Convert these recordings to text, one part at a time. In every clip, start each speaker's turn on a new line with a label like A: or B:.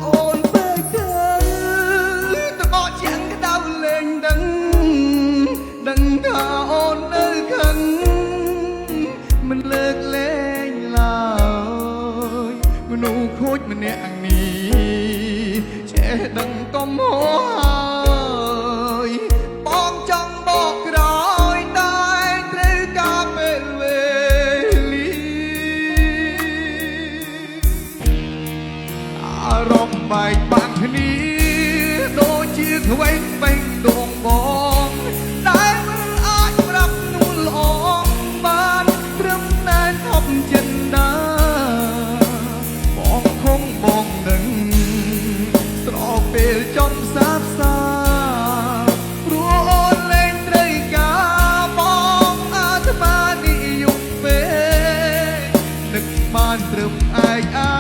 A: អូនពេកទៅតបជាងក្តៅលែងដឹងដឹងថាអូននៅខឹងមិនលើកលែងឡើយមនុស្សខូចម្នាក់នេះចេះដឹងកំហុសហើយបងចង់បកក្រោយតែត្រូវការពេលវេលាអារម្មណ៍បែកបាក់គ្នាដូចជាខ្វែងបេះដូងបងដែលមិនអាចប្រាប់នួនល្អងបានត្រឹមតែថប់ចិនដាបងខំបងនឹងស្របពេលចំសាបសាព្រោះអូនលែងត្រូវការបងអាត្មានិយមពេកនឹកបានត្រឹមឯកអា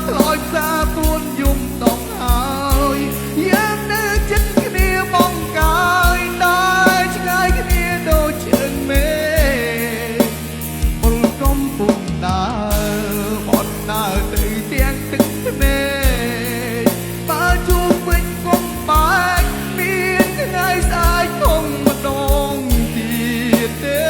A: ខ្លោចផ្សាពួនយំដងហើយយើងនៅចិត្តគ្នាបងកាយតែឆ្ងាយគ្នាដូចជើងមេឃពលកំពុងដើរបត់ដើរទៅទាំងទឹកភ្នែកបើជួបវិញកុំបែកមានថ្ងៃស្អែកផងម្ដងទៀតទេ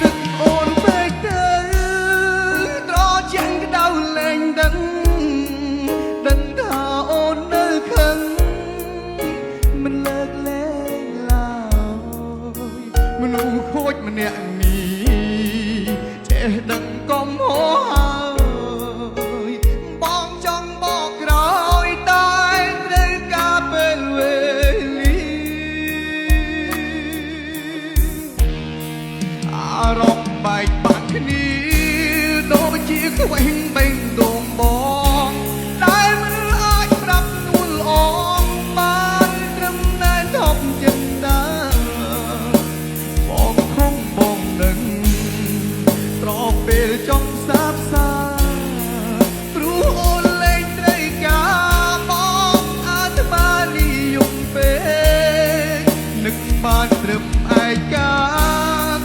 A: នឹកអូនពេកទៅត្រជាក់ក្តៅលែងដឹងដឹងថាអូននៅខឹងមិនលើកលែងឡើយមនុស្សខូចម្នាក់នេះចេះដឹងកំហុសហើយបងចង់បកក្រោយតែត្រូវការពេលវេលាអារម្មណ៍បែកបាក់គ្នាដូចជាខ្វែងបេះដូងបងដែលមិនអាចប្រាប់នួនល្អងបានត្រឹមតែថប់ចិនដាបងខំបងនឹងស្របពេលចង់សាបសាព្រោះអូនលែងត្រូវការបងអាត្មានិយមពេកនឹកបានត្រឹមឯកា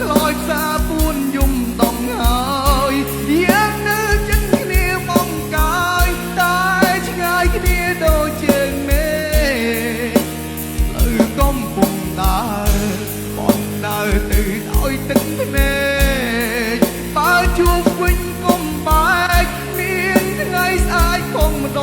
A: ខ្លោចផ្សាពួនយំដងហើយយើងនៅចិត្តគ្នាបងកាយតែឆ្ងាយគ្នាដូចជើងមេឃផ្លូវកំពុងដើរបត់ដើរទៅដោយទឹកភ្នែកបើជួបវិញកុំបែកមានថ្ងៃស្អែកផងម្ដ